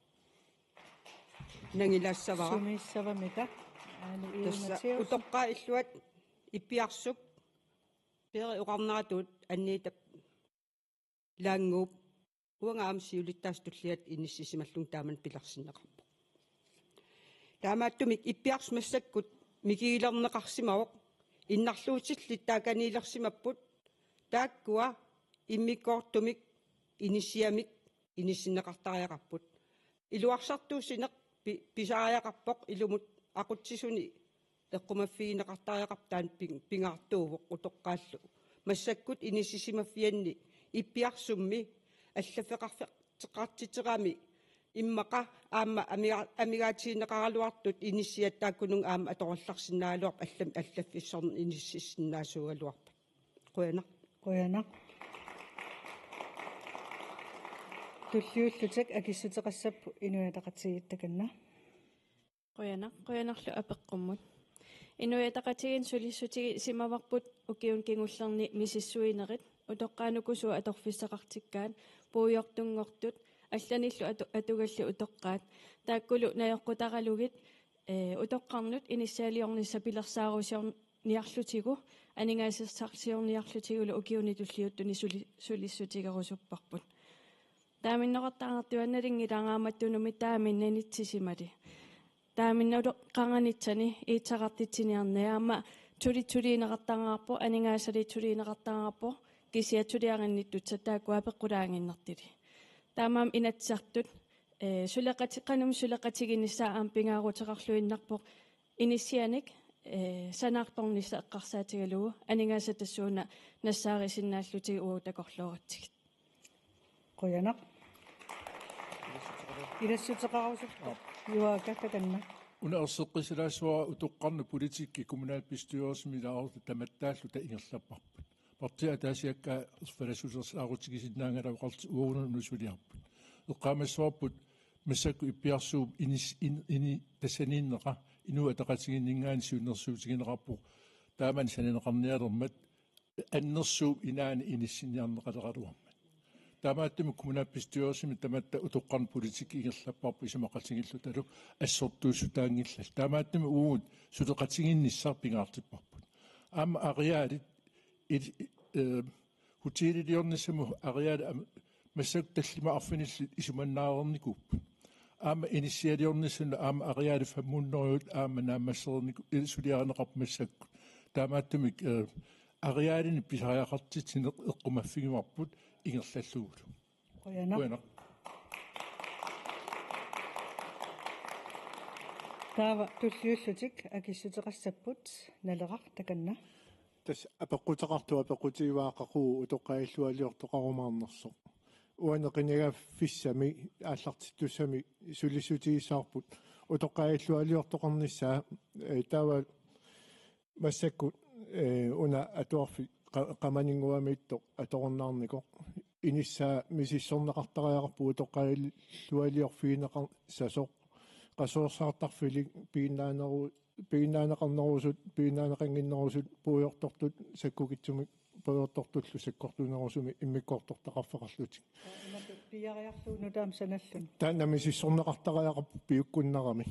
Nangilaassavara. Sumiissavamita? Aani Tassa Iumatseus. Utoqqaat illuat Ippiarsup, Peeri oqarneratut Anniitap Laannguup, uanga aamma siulittaasup tulliata inissisimallugu taamani pilersinneqarpoq. Taamaattumik Ippiarsuk massakkut mikigilerneqarsimavoq, innarluutillit taakaniilersimapput, taakkua immikkoortumik inissiamik inissinneqartariaqarput. Iluarsartuussineq pi-, pisariaqarpoq ilumut aqutsisuni eqqumaffigineqartariaqarpoq, taanna ping-, pingaartuuvoq utoqqaallu. Massakkut inissisimaffianni Ippiarsummi allaffeqarfeqartiterami immaqa aamma amiga-, amigaatigineqaraluartut inissiat taakkununnga aamma atorallarsinnaagaluarput, allam-, allaffissorneq inississinnaasuugaluarpat. Qujanaq. Qujanaq. Tulliullutik akissuteqassapput Inuit Ataqatigiit, takanna. Qujanaq, qujanarlu apeqqummut. Inuit Ataqatigiinni sulissutigisimmavarput ukiuni kingullerni misissuinerit, utoqqaanuku suut atorfissaqartikkaat, puigortunngortut, allanillu atu-, atugallit utoqqaat. Taakkulu najoqqutaralugit, ee, utoqqarnut inissialiornissaq pilersaarusiorniarlutigu, aningaasassarsiorniarlutigulu ukiuni tulliuttuni suli-, sulissutigerusupparput. Taamaanneqartartuaannalinngilara aamma tunumi taamani anitsisimali. Taamani utoqqarinissani iitseqartitsiniarneq aamma sulisoqartarpoq, aningaasaliit sulisoqartarpoq, kisianni suliarinnittussat taakku apeqqutaaginnartuli. Taamaammat Inatsisartut, ee, suleqati-, qanimut suleqatiginissaa aamma pingaaruteqarluinnarpoq inissianik, ee, sanaartornissaq eqqarsaatigalugu, aningaasat tassuuna nassaarisinnaallutigit uagut takorlooratsigit. Qujanaq. Ilassuteqarusuppa. Juaaka, takanna. Una erseqqissilaassavara utoqqarnut politikki kommunalbestyrelsimi ilaasortat tamattaalluta ingerlapparput. Partiit ataasiakkaat erfalasuusersaarutigisinnaanngillat, oqartut uagununa una suliarput. Eqqaamassavarput massakkut Ippiarsuup inis-, in-, ini tassaniinneqa Inuit Ataqatigiinninngaanniit siunnersuutigineqarpoq, taamani sananeqarnialermat annersuup inaani inissiniarneqaleraluarmat. Taamaattumik kommunalbestyrelsimi tamatta utoqqarnut politikki ingerlapparput isumaqatigiillutalu assortuussutaanngillat. Taamaattumik uagut suleqatigiinnissaq pingaartipparput. Aamma arealit il-, eh, hoteliliornissamut arealit am-, massakkut tallimat arfinillit isumannaareernikuupput. Aamma inissialiornissanut aamma arealit fem hundrede aamma naammassereerniku-, eh, suliarineqarput massakkut. Taamaattumik, eh, arealinik pisariaqartitsineq eqqumaffigivarput ingerlallugulu. Qujanaq. Qujanaq. Taava tulliullutik akissuteqassapput Naleraq takanna. Tassa apeqquteqartoq apeqqutigivaa qaqugu utoqqaat illualiortoqarumaarnersoq. Uani qinigaaffissami aallartittussami sulissutigissavarput utoqqaat illualiortoqarnissaa, eh, taava massakkut, eh, una atuarfik qa-, qamaninnguamiittoq atorunnaarnikoq. Inissaa misissorneqartariaqarpoq utoqqaat illualiorfigineqassasoq. Qasuersaartarfilik piginnaaneru-, piginnaaneqarnerusut, piginnaaneqannginnerusut puigortortut sakkukitsumik puigortortullu sakkortunerusumik immikkoortortaqarfeqarlutik. Imatut piiariarlugu nutaamik sanalluni. Taanna misissorneqartariaqarpoq piukkunnarami.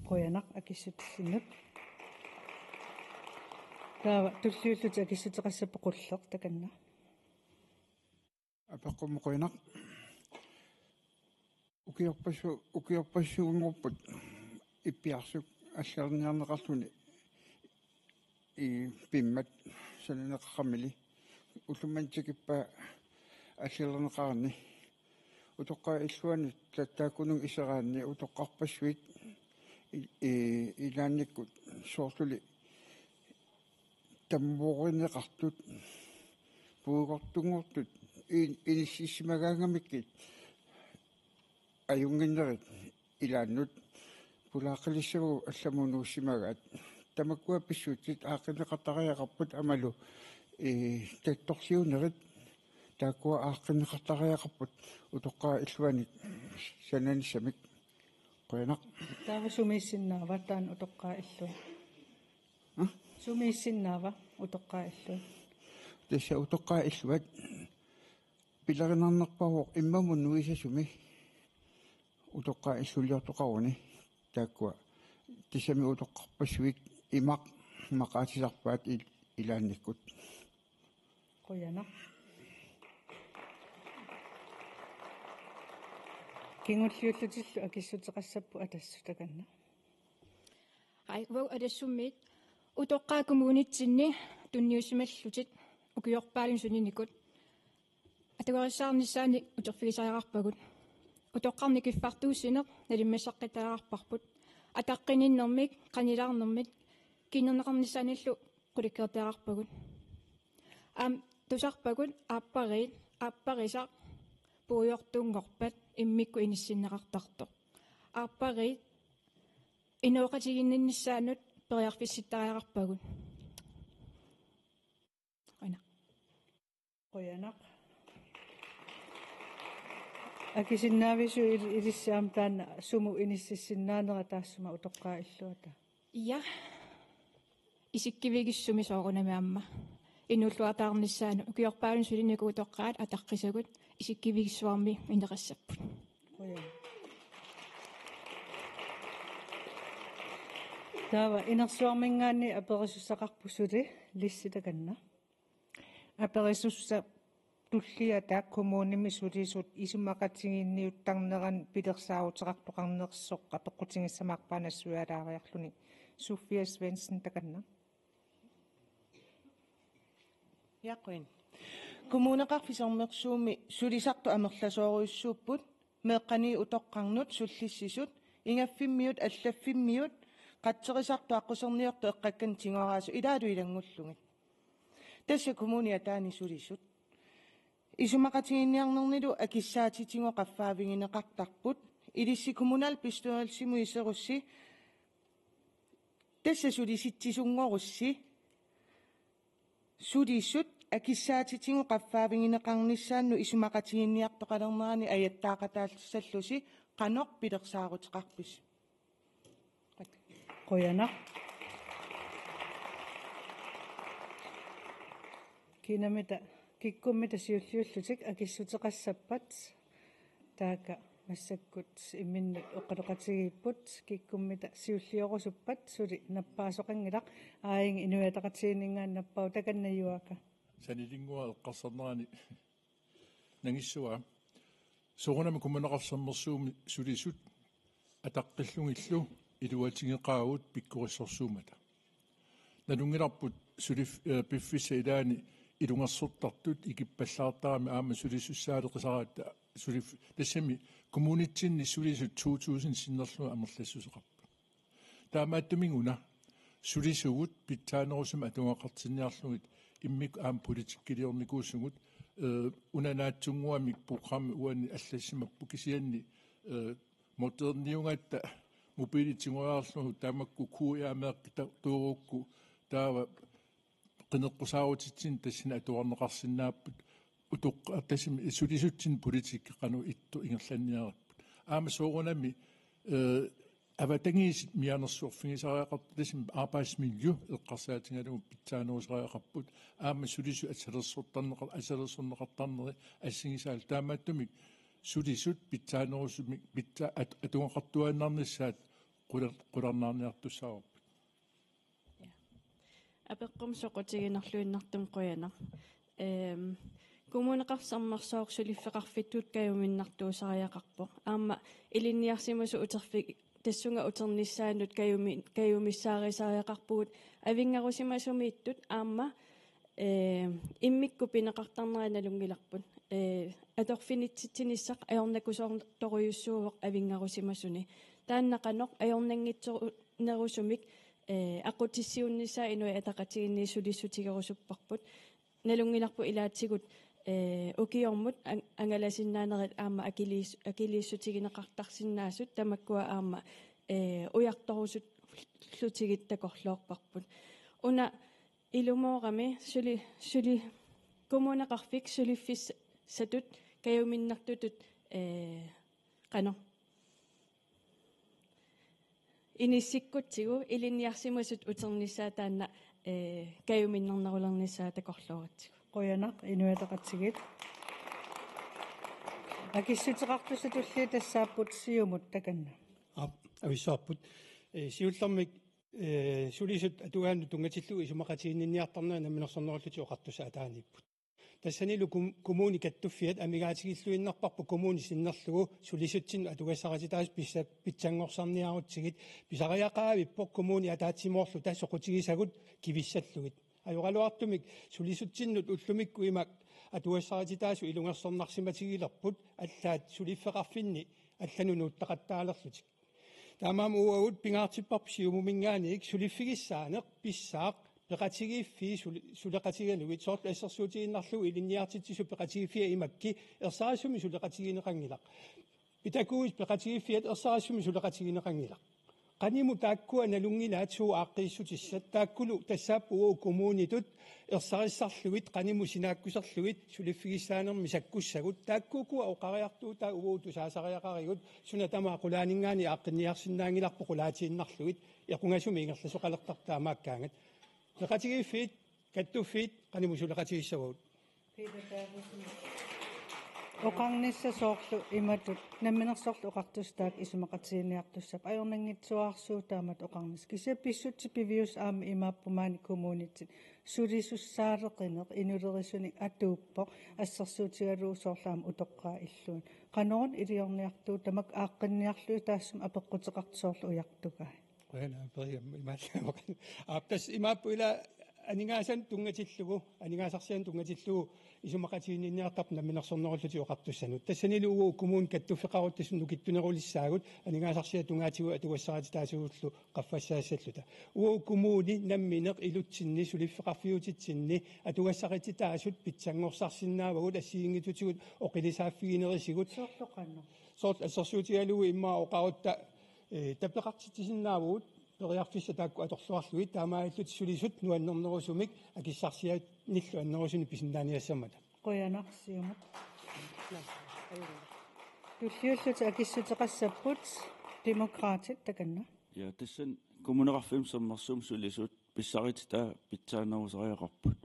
Qujanaq akissutissinnik. Taava tulliullutik akissuteqassapput Qulleq takanna. Apeqqummut qujanaq. Ukiorpassu-, ukiorpassuunngorput Ippiarsuk alliarniarneqarluni i pimmat sananeqaqammili ullumimut tikippaa alliarneqarani utoqqaat illuanut tattaakkunun iseraanni utoqqarpassuit i-, i-, ilaannikkut soorluli tammuurineqartut puigortunngortut in-, inissimagaangamikkit ajunnginnerit ilaannut pulaaqqilissavarput allamut nuussimagaat. Tamakkua pissutsit aaqqinneqartariaqarput aammalu, ee, tattorliunerit taakkua aaqqinneqartariaqarput utoqqaat illuanut sananissamik. Qujanaq. Taava sumiissinnaava taanna utoqqaat illuat? Hm? Sumiissinnaava utoqqaat illuat? Tassa utoqqaat illuat pilerinarnerpaavoq immamut nuisasumi utoqqaat illuliortoqaruni taakkua tassami utoqqarpassuit imaq maqaatisarpaat il-, ilaannikkut. Qujanaq. Kingulliullutillu akissuteqassapput Atassut takanna. Ai, uagut Atassummiit utoqqaat kommunitsinni tunniusimallutik ukiorpaalunni suninikut atugarissaarnissaanik uterfigisariaqarpagut. Utoqqarnik kiffartuussineq nalimmassaqqittariaqarparput. Ataqqininnermik, qanilaarnermik, kiinnerneqarnissaanillu qulikkeertariaqarpagut. Aamma tusarpagut aappariit, aapparisaq puigortunngorpat immikkut inissinneqartartoq. Aappariit inooqatigiinnissaannut periarfissittariaqarpagut. Aana. Qujanaq. Akisinnaavisu il-, ilissi aamma taanna sumut inississinnaanerat taassuma utoqqaat illuata? Ja. Isikkivigisumi soorunami aamma. Inuulluartaarnissaanut ukiorpaalunni suninikut utoqqaat ataqqisagut isikkivigissuarmi ineqassapput. Qujanaq. Taava inersuarminngaanniit aperisussaqarput suli Lissi takanna. Aperisussat tulliata kommunimi sulisut isumaqatigiinniuttarnerannut pilersaaruteqartoqarnersoq apeqqutigissamaarpaa nassuiaalaariarluni. Sofia Svendsen takanna. Jaquin. Kommuneqarfik Sermersuumi sulisartut amerlasoorujussuupput, meeqqaniit utoqqarnut sullissisut, ingaffimmiut, allaffimmiut, qatserisartut aqquserniortut eqqakkannik tigooraasut ilaalu ilanngullugit. Tassa kommunit ataanni sulisut. Isumaqatigiinniarnernilu akissaatitigut qaffaavigineqartarput. Ilissi kommunalbestyrelsimut iserussi tassa sulisitsisunngorussi. Sulisut akissaatitigut qaffaavigineqarnissaannut isumaqatigiinniartoqalernerani ajattaaqataallassallusi qanoq pilersaaruteqarpisi? Qujanaq. Kinamita, kikkummita siulliullutik akissuteqassappat? Taakku massakkut imminnut oqaloqatigiipput, kikkummita siulliorusuppat suli nappaasoqanngilaq. Aajuna Inuit Ataqatigiinninngaanniit nappaavoq, takanna Juaaka. Sanilinnguaq eqqarsarnerani nangissavara. Soorunami Kommuneqarfik Sermersuumi sulisut ataqqillugillu iluatigeqaagut pikkorissorsuummata. Nalunngilarput sulif-, eh, piffissap ilaani ilungersortartut ikippallaartaramik aamma sulisussaaleqisaratta sulif-, tassami kommunitsinni sulisut to tusind sinnerlugit amerlassuseqarput. Taamaattumik una sulisugut pitsaanerusumik atugaqartinniarlugit immikkut aamma politikkiliornikuusugut, eh, una naatsunnguamik programmi uani allassimapput kisianni, eh, moderniugatta mobilit tigoriarlugu taamakku Q R-mærkita toorukku taava qineqqusaarutitsinni tassani atuarneqarsinnaapput utoqqaat tassami sulisutsinni politikki qanoq ittoq ingerlanniarparput. Aamma soorunami, eh, avatangiisit mianersorfigisariaqartut tassami arbejdsmiljø eqqarsaatigalugu pitsaanerusariaqarput. Aamma sulisut assalersortarneqar-, assalersorneqartarneri assigisaallu taamaattumik sulisut pitsaanerusumik pitsa-, at-, atugaqartuaannarnissaat qular-, qularnaarniartussaavarput. Ja. Apeqqummi soqutiginarluinnartumik qujanaq. Ehm, Kommuneqarfik Sermersooq suliffeqarfittut kajuminnartuusariaqarpoq. Aamma ilinniarsimasut uterfi-, tassunga uternissaannut kajumi-, kajumissaarisariaqarpugut avinngarusimasumiittut aamma, eh, immikkut pineqartarneri nalunngilarput. Eh, atorfinitsitsinissaq ajornakusoortorujussuuvoq avinngarusimasuni. Taanna qanoq ajornanngitsoq nerusumik, eh, aqqutissiuunnissaa Inuit Ataqatigiinni sulissutigerusupparput. Nalunngilarput ilaatigut, eh, ukiormut ang-, angalasinnaanerit aamma akiliis-, akiliissutigineqartarsinnaasut tamakkua aamma, eh, ujartorusutlutigit takorloorparput. Una ilumoorami suli-, suli-, kommuneqarfik suliffissatut kajuminnartutut, eh, qanoq inissikkutsigu ilinniarsimasut uternissaa taanna, eh, kajuminnarnerulernissaa takorlooratsigu. Qujanaq Inuit Ataqatigiit. Akissuteqartussat tulliit tassaapput Siumut takanna. Aap, avissaarput. Eh, siullermik, eh, sulisut atugaannut tunngatillugu isumaqatiginninniartarnerat Namminersornerullutik Oqartussat ataaniipput. Tassanilu kom-, kommuni kattuffiat amigaatigilluinnarparput kommuni sinnerlugu sulisutsinnut atugassarititaasut pissa-, pitsanngorsarniarutsigit pisariaqavippoq kommuni ataatsimoorluta soqutigisagut kivissallugit. Ajoraluartumik sulisutsinnut ullumikkut ima atugassarititaasut ilungersornarsimatigilerput allaat suliffeqarfinni allanut nuuttaqattaalerlutik. Taamaammat uagut pingaartipparput Siumuminngaanniit suliffigissaaneq pissaaq peqatigiiffii suli-, suleqatigalugit soorlu assersuutigiinnarlugu ilinniartitsisut peqatigiiffiat imakki ersarissumik suleqatigineqanngilaq. Pædagogisk peqatigiiffiat ersarissumik suleqatigineqanngilaq. Qanimut taakkua nalunngilaat suut aaqqiissutissat taakkulu tassaapput uagut kommunitut ersarissarlugit qanimut sinaakkuserlugit suliffigissaanermik sakkussagut taakku ukua oqariartuutaat uagut tusaasariaqarigut suna tamaat qulaaninngaanniit aaqqinniarsinnaanngilarput qulaatiinnarlugit equngasumik ingerlasoqalertartut taamaakkaangat. Peqatigiiffiit kattuffiit qanimut suleqatigissavagut. Peter Davidsen. Oqarnissaq soorlu imatut, Namminersorlutik Oqartussat taakku isumaqatiginninniartussaapput, ajornanngitsuararsuuvoq taamatut oqarnissaq. Kisianni pissutsit piviusut aamma imaappoq maani kommunitsinni sulisussaaleqineq inulerisunik atuuppoq, assersuutigalugu soorlu aamma utoqqaat illuanni. Qanoruna iliorniartugut tamakku aaqqinniarlugit taassuma apeqquteqartut soorlu ujartugai? Qujanaq aperigamma imaallaat. Aap, tassa imaappoq ila aningaasanut tunngatillugu, aningaasarsianut tunngatillugu isumaqatiginninniartarput Namminersornerullutik Oqartussanut. Tassanilu uagut kommunit kattuffeqarutta suna nukittunerulissaagut aningaasarsiat tungaatigut atugassarititaasugullu qaffassaassalluta. Uagut kommuni nammineq ilutsinni suliffeqarfiutitsinni atugassarititaasut pitsanngorsarsinnaavagut assigiinngitsutigut oqilisaaffiginerisigut. Soorlu qanoq? Soorlu assersuutigalugu immaqa oqarutta, eh, tapeqartitsisinnaavugut periarfissat taakku atorluarlugit taamaalillutik sulisut nuannernerusumik akissarsiannillu annerusunik pisinnaaniassammata. Qujanaq Siumut. Tulliullutik akissuteqassapput Demokraatit takanna. Ja, tassani Kommuneqarfimmi Sermersooq sulisut pissarititaa pitsaanerusariaqarput.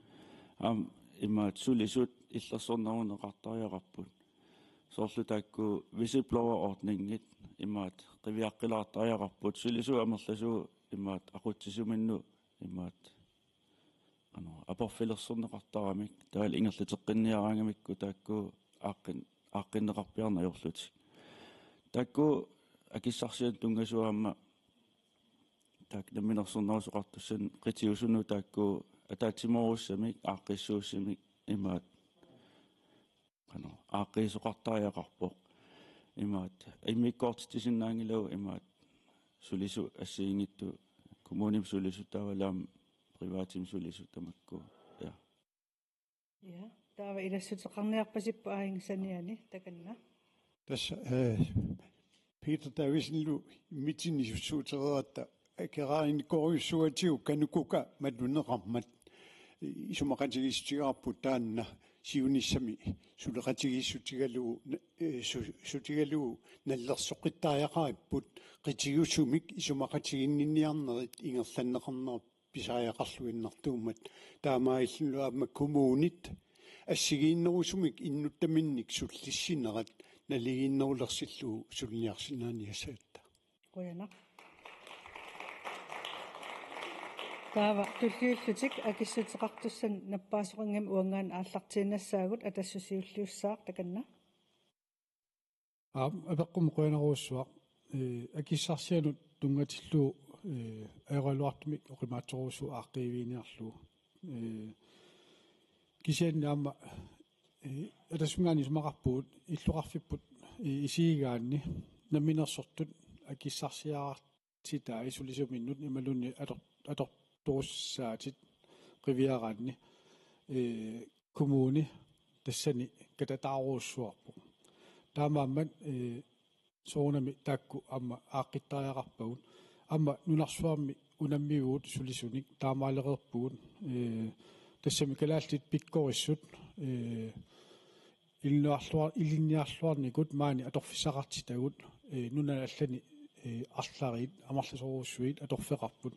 Aamma imaattoq sulisut illersorneruneqartariaqarput. Soorlu taakku whistleblower-ordningit imaattoq qiviaqqilaartariaqarput. Sulisut amerlasuut imaattoq aqutsisuminnut imaattoq qanoq aporfilersorneqartaramik taavalu ingerlateqqinniaraangamikku taakku aaqqin-, aaqqinneqarpiarneq ajorlutik. Taakku akissarsianut tunngasuut aamma taakku Namminersornerullutik Oqartussanut qitiusunut taakku ataatsimoorussamik, aaqqissuussamik, imaat qanoq aaqqiisoqartariaqarpoq. Imaat immikkoortitsisinnaanngilagut imaat sulisut assigiinngitsut kommunimi sulisut taavalu aamma privatimi sulisut tamakku. Ja. Ja, taava ilassuteqarniarpasippoq aajuna saniani takanna. Tassa eh, Peter Davidsenlu immitsinnut isussuutereeratta akeraarinikoorujussuugatsigu Kanukuka malunnarmat isumaqatigiissutigaarput taanna siunissami suleqatigiissutigalugu eh, su- sutigalugu nallersoqqittariaqaripput qitigusumik isumaqatiginninniarnerit ingerlanneqarnerat pisariaqarluinnartuummat taamaalillunilu aamma kommunit assigiinnerusumik innuttaminnik sullissinerat naligiinnerulersillugu suliniarsinnaaniassagatta. Qujanaq. Taava tulliullutik akissuteqartussanut nappaasoqanngimmat uanngaannaq aallartiinnassaagut, Atassup siulliussaaq takanna. Aap, apeqqummi qujanarujussuaq. Eh, akissarsianut tunngatillugu eh, ajoraluartumik oqimaatsorujussuuvoq aaqqiiviginiarlugu. Eh, kisianni aamma eh, Atassumminngaanniit isumaqarpugut illoqarfipput eh, isigigaanni namminersortut akissarsiaraa- -titai sulisuminnut imaluunniit ator- atortorussaatit qiviaraanni eh, kommuni tassani katataarujussuarpoq. Taamaammat eh, soorunami taakku aamma aaqqittariaqarpagut. Aamma nunarsuarmi unammivugut sulisunik taamaalereerpugut. Eh, tassami kalaallit pikkorissut eh, ilinniarluar- ilinniarluarnikut maani atorfissaqartitagut eh, nunani allani eh, arlariit amerlasoorujussuit atorfeqarput.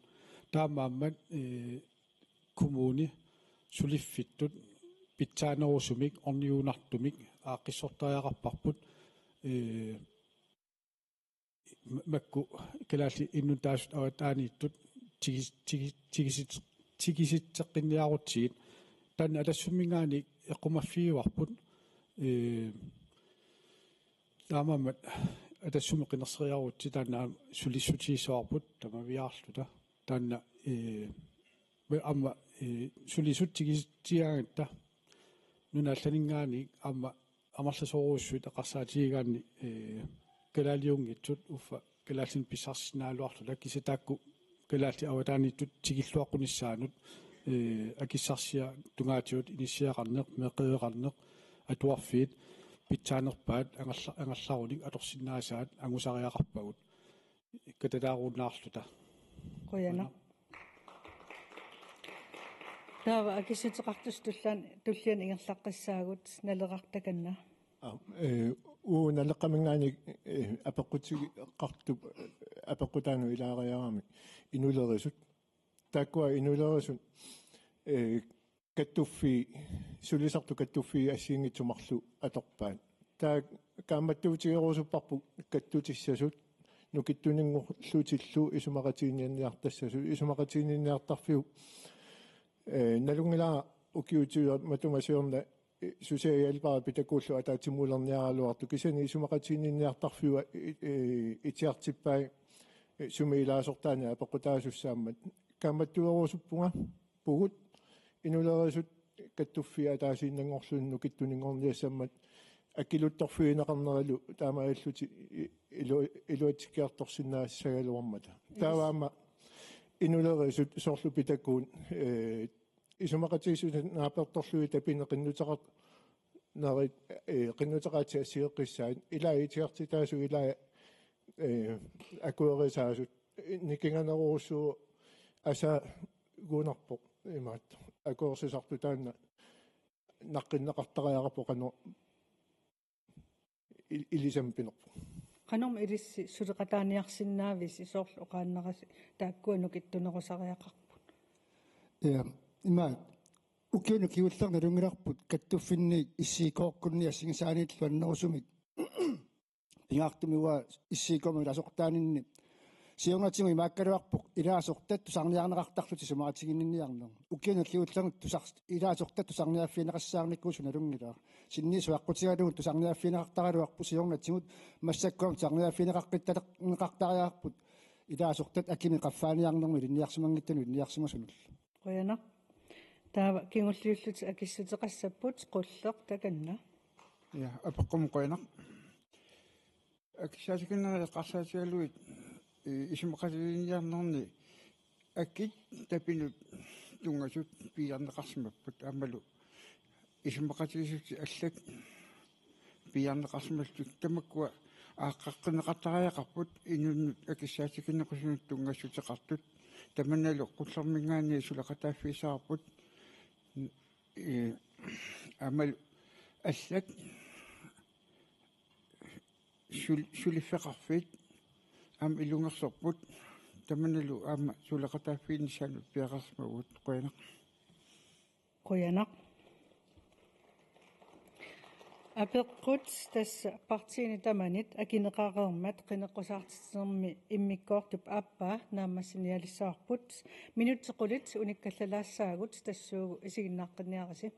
Taamaammat eh, kommuni suliffittut pitsaanerusumik orniguunartumik aaqqissortariaqarparput eh, ma- makku kalaallit innuttaasut avataaniittut tigis- tigis- tigisit- tigisitseqqinniarutsigit. Taanna Atassumminngaanniit eqqumaffigivarput eh, taamaammat Atassummi qinerseriarutsi taanna sulissutigissavarput tamaviaarluta. Taanna eh, aamma eh, sulisut tigisitsigaangatta nunat allaninngaanniit aamma amerlasoorujussuit eqqarsaatigigaanni eh, kalaaliunngitsut uffa kalaallinik pissarsisinnaagaluarluta kisianni taakku kalaallit avataaniittut tikilluaqqunissaannut eh, akissarsiat tungaatigut inissiaqarneq, meeqqeriveqarneq, atuarfiit pitsaanerpaat angerla- angerlarunik atorsinnaasaat angusariaqarpagut. Katataarunnaarluta. Qujanaq. Taava akissuteqartussat tullaan tulliani ingerlaqqissaagut, Naleraq takanna. Aa, eh, uu Naleqqaminngaanniit eh, apeqqutigeqartup apeqqutaanut ilaariaramik inulerisut. Taakkua inulerisut eh, kattuffii, sulisartut kattuffii assigiinngitsut marluk atorpaat. Taava kaammattuutigirusupparput kattutissasut nukittuninngorlutillu isumaqatiginninniartassasut, isumaqatiginninniartarfiup eh, nalunngilara ukiut tyve matuma siorna eh, socialhjælperi Pitakuullu ataatsimuulerniaraluartoq, kisianni isumaqatiginninniartarfiup eh, eh, itigartippai eh, sumi ilaasortaanik apeqqutaasussaammat. Kaammattuugerusuppunga pugut inulerisut kattuffii ataasiinnanngorlugit nukittuninngorniassammat akiluttorfigineqarnerilu taamaalillutik i- ilu- iluatsikkiartorsinnaassagaluarmata. Taava aamma inulerisut soorlu Pitakuut eh, isumaqatigiissutit naapertorlugit tapineq qinnuteqar- -nerit eh, qinnuteqaatsit assigeqqissaat, ilai itigartitaasut ilai eh, akuerisaasut, nikinganerussuuvoq asaagunarpoq imaattoq. Akuersisartut taanna naqqinneqartariaqarpoq qanoq il- ilisama pinerpoq. Qanormi ilissi suleqataaniarsinnaavisi, soorlu oqaannarasi taakkua nukittunerusariaqarput? Ja, ima ukiuni kingullerni nalunngilarput kattuffinni S I K-kkunni assigisaaniillu annerusumik pingaartumik uanga S I K-mi ilaasortaaninni siornatigut imaakkaluarpoq ilaasortat tusarniarneqartarlutik isumaqatiginninniarneq. Ukiuni kingullerni tusar- ilaasortat tusarniaaffigineqassaarnikuusut nalunngilara. Sinniisut aqqutigalugu tusarniaaffigineqartaraluarput siornatigut massakkumut tusarniaaffigineqaqqittaleq- -neqartariaqarput ilaasortat akimi qaffaaniarnermi ilinniarsimanngitsunut ilinniarsimasunullu. Qujanaq. Taava kingulliullutik akissuteqassapput, Qulleq takanna. Ja, apeqqumut qujanaq. Akissaatikinnerit eqqarsaatigalugit isumaqatigiinniarnerni akit tapinut tunngasut piiarneqarsimapput aammalu isumaqatigiissutit allat piiarneqarsimallutik tamakkua aaqqeqqinneqartariaqarput inunnut akissaatikinnequsunut tunngassuteqartut. Tamannalu Qullerminngaanniit suleqataaffigissavarput. Aammalu allat suliffeqarfiit aamma ilungersorput. Tamannalu aamma suleqataaffiginissaanut piareersimavugut. Qujanaq. Qujanaq. Apeqqut tassa partiini tamanit akineqareermat qineqqusaartitsinermi immikkoortup aappaa naammassinialissavarput. Minutsit qulit unikkallalaassavarput, tassuugu isiginnaaqqinniarisi.